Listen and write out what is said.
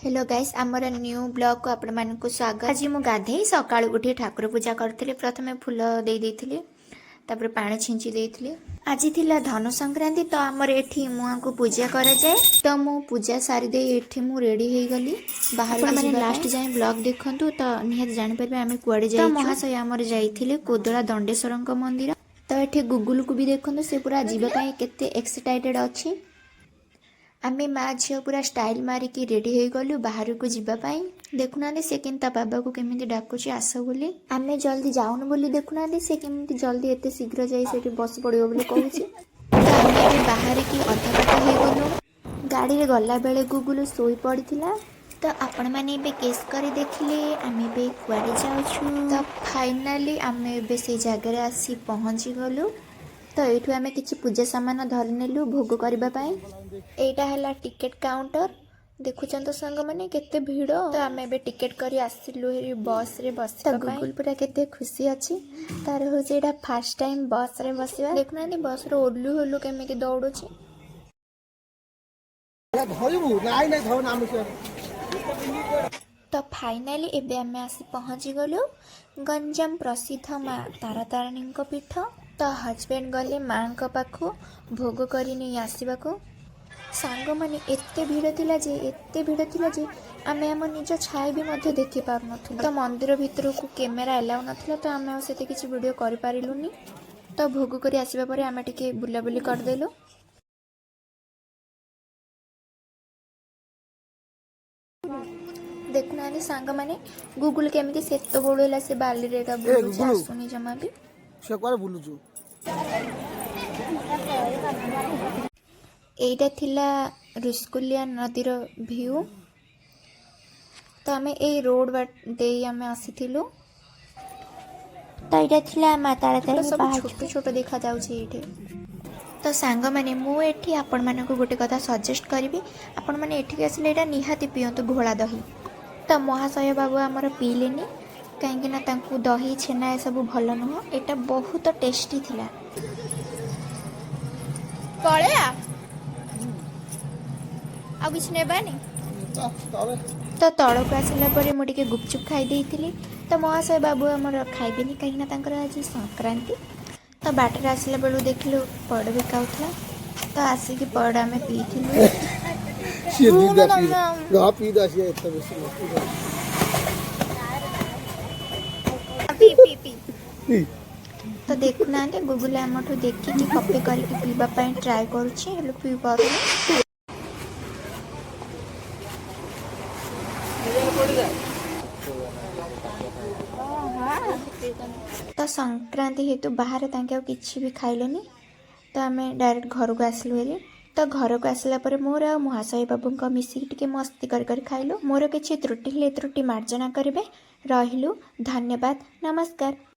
Hello guys, ଆମର new ବ୍ଲଗ୍କୁ ଆପଣମାନଙ୍କୁ ସ୍ୱାଗତ। ଆଜି ମୁଁ ଗାଧେଇ ସକାଳୁ ଉଠି ଠାକୁର ପୂଜା କରିଥିଲି। ପ୍ରଥମେ ଫୁଲ ଦେଇ ଦେଇଥିଲି, ତାପରେ ପାଣି ଛିଞ୍ଚି ଦେଇଥିଲି। ଆଜି ଥିଲା ଧନୁ ସଂକ୍ରାନ୍ତି, ତ ଆମର ଏଠି ମୁଆଁକୁ ପୂଜା କରାଯାଏ। ତ ମୁଁ ପୂଜା ସାରିଦେଇ ଏଠି ମୁଁ ରେଡ଼ି ହେଇଗଲି ବାହାରକୁ। ଆପଣମାନେ ଲାଷ୍ଟ ଯାଏଁ ବ୍ଲଗ୍ ଦେଖନ୍ତୁ ତ ନିହାତି ଜାଣିପାରିବେ ଆମେ କୁଆଡ଼େ ଯାଇଛୁ। ମହାଶୟ ଆମର ଯାଇଥିଲେ କୋଦଳା ଦଣ୍ଡେଶ୍ୱରଙ୍କ ମନ୍ଦିର। ତ ଏଠି ଗୁଗୁଲକୁ ବି ଦେଖନ୍ତୁ, ସେ ପୁରା ଯିବା ପାଇଁ କେତେ ଏକ୍ସାଇଟେଡ୍ ଅଛି। ଆମେ ମା ଝିଅ ପୁରା ଷ୍ଟାଇଲ୍ ମାରିକି ରେଡ଼ି ହେଇଗଲୁ ବାହାରକୁ ଯିବା ପାଇଁ। ଦେଖୁନାହାନ୍ତି, ସେ କେମିତି ତା ବାବାକୁ କେମିତି ଡାକୁଛି ଆସ ବୋଲି। ଆମେ ଜଲ୍ଦି ଯାଉନୁ ବୋଲି ଦେଖୁନାହାନ୍ତି, ସେ କେମିତି ଜଲ୍ଦି ଏତେ ଶୀଘ୍ର ଯାଇ ସେଠି ବସି ପଡ଼ିବ ବୋଲି କହୁଛି। ତ ଆମେ ଏବେ ବାହାରିକି ଅଧା ବାଟ ହେଇଗଲୁ। ଗାଡ଼ିରେ ଗଲାବେଳେ ଗୁଗୁଲ ଶୋଇ ପଡ଼ିଥିଲା। ତ ଆପଣମାନେ ଏବେ ଗେସ୍ କରି ଦେଖିଲେ ଆମେ ଏବେ କୁଆଡ଼େ ଯାଉଛୁ। ତ ଫାଇନାଲି ଆମେ ଏବେ ସେଇ ଜାଗାରେ ଆସି ପହଞ୍ଚିଗଲୁ। ତ ଏଇଠୁ ଆମେ କିଛି ପୂଜା ସାମାନ ଧରିନେଲୁ ଭୋଗ କରିବା ପାଇଁ। ଏଇଟା ହେଲା ଟିକେଟ୍ କାଉଣ୍ଟର। ଦେଖୁଛନ୍ତି ତ ସାଙ୍ଗମାନେ, କେତେ ଭିଡ଼। ତ ଆମେ ଏବେ ଟିକେଟ୍ କରି ଆସିଲୁ ହେରି ବସ୍ରେ ବସିବା ପାଇଁ। ଗୁଗୁଲ ପୁରା କେତେ ଖୁସି ଅଛି। ତାର ହେଉଛି ଏଇଟା ଫାର୍ଷ୍ଟ ଟାଇମ୍ ବସ୍ରେ ବସିବା। ଦେଖୁନାହାନ୍ତି, ବସ୍ର ଓଲୁ ଓଲୁ କେମିତି ଦୌଡୁଛି। ଧରିବୁ? ନାଇଁ ନାଇଁ, ଧର ଆମେ ସେ ତ ଫାଇନାଲି ଏବେ ଆମେ ଆସି ପହଞ୍ଚିଗଲୁ ଗଞ୍ଜାମ ପ୍ରସିଦ୍ଧ ମା ତାରାତାରିଣୀଙ୍କ ପୀଠ। ତ ହଜବେଣ୍ଡ ଗଲେ ମାଙ୍କ ପାଖକୁ ଭୋଗ କରି ନେଇ ଆସିବାକୁ। ସାଙ୍ଗମାନେ, ଏତେ ଭିଡ଼ ଥିଲା ଯେ, ଏତେ ଭିଡ଼ ଥିଲା ଯେ ଆମେ ଆମ ନିଜ ଛାଇ ବି ମଧ୍ୟ ଦେଖିପାରୁନଥିଲୁ। ତ ମନ୍ଦିର ଭିତରକୁ କ୍ୟାମେରା ଏଲାଉ ନଥିଲା, ତ ଆମେ ଆଉ ସେତେ କିଛି ଭିଡ଼ିଓ କରିପାରିଲୁନି। ତ ଭୋଗ କରି ଆସିବା ପରେ ଆମେ ଟିକେ ବୁଲାବୁଲି କରିଦେଲୁ। ଦେଖୁନାହାନ୍ତି ସାଙ୍ଗମାନେ, ଗୁଗୁଲ କେମିତି ସେତେବେଳୁ ହେଲା ସେ ବାଲିରେ ଏକା ବୁଲୁଛି। ଗୁଗୁଲୁ। ଆସୁନି ଜମା ବି। ସେ କୁଆଡ଼େ ବୁଲୁଛୁ? ଏଇଟା ଥିଲା ଋଷିକୁଲ୍ୟା ନଦୀର ଭିଉ। ତ ଆମେ ଏଇ ରୋଡ ଦେଇ ଆମେ ଆସିଥିଲୁ। ତ ଏଇଟା ଥିଲା ମା ତାରାତାରିଣୀ ସବୁ ପାହାଚ। ଛୋଟ ଛୋଟ ଦେଖାଯାଉଛି ଏଇଠି। ତ ସାଙ୍ଗମାନେ, ମୁଁ ଏଠି ଆପଣମାନଙ୍କୁ ଗୋଟେ କଥା ସଜେଷ୍ଟ କରିବି। ଆପଣମାନେ ଏଠିକି ଆସିଲେ ଏଇଟା ନିହାତି ପିଅନ୍ତୁ, ଘୋଳା ଦହି। ତ ମହାଶୟ ବାବୁ ଆମର ପିଇଲେନି, କାହିଁକିନା ତାଙ୍କୁ ଦହି, ଛେନା ଏସବୁ ଭଲ ନୁହଁ। ଏଇଟା ବହୁତ ଟେଷ୍ଟି ଥିଲା। ପଳେଇବା, ଆଉ କିଛି ନେବାନି। ତଳେ। ତ ତଳକୁ ଆସିଲା ପରେ ମୁଁ ଟିକେ ଗୁପଚୁପ୍ ଖାଇ ଦେଇଥିଲି। ତ ମହାଶୟ ବାବୁ ଆମର ଖାଇବେନି, କାହିଁକିନା ତାଙ୍କର ଆଜି ସଂକ୍ରାନ୍ତି। ତ ବାଟରେ ଆସିଲା ବେଳକୁ ଦେଖିଲୁ ପଇଡ଼ ବିକା ହେଉଥିଲା। ତ ଆସିକି ପଇଡ଼ ଆମେ ପିଇଥିଲୁ। ସିଏ ଦିଟା ପିଇ ରହ, ପିଇ ସିଏ ଏତେ ବେଶୀ ନୁହଁ, ପିଇ। P P P. ପିଇ। ତ ଦେଖୁନାହାନ୍ତି, ଗୁଗୁଲ ଆମଠୁ ଦେଖିକି କପି କରିକି ପିଇବା ପାଇଁ ଟ୍ରାଏ କରୁଛି, ହେଲେ ପିଇ ପାରୁନି। ତ ସଂକ୍ରାନ୍ତି ହେତୁ ବାହାରେ ତାଙ୍କେ ଆଉ କିଛି ବି ଖାଇଲେନି। ତ ଆମେ ଡାଇରେକ୍ଟ ଘରକୁ ଆସିଲୁ ହେରି। ତ ଘରକୁ ଆସିଲା ପରେ ମୋର ଆଉ ମହାଶୟ ବାବୁଙ୍କ ମିଶିକି ଟିକେ ମସ୍ତି କରି କରି ଖାଇଲୁ। ମୋର କିଛି ତ୍ରୁଟି ହେଲେ ତ୍ରୁଟି ମାର୍ଜନା କରିବେ। ରହିଲୁ, ଧନ୍ୟବାଦ, ନମସ୍କାର।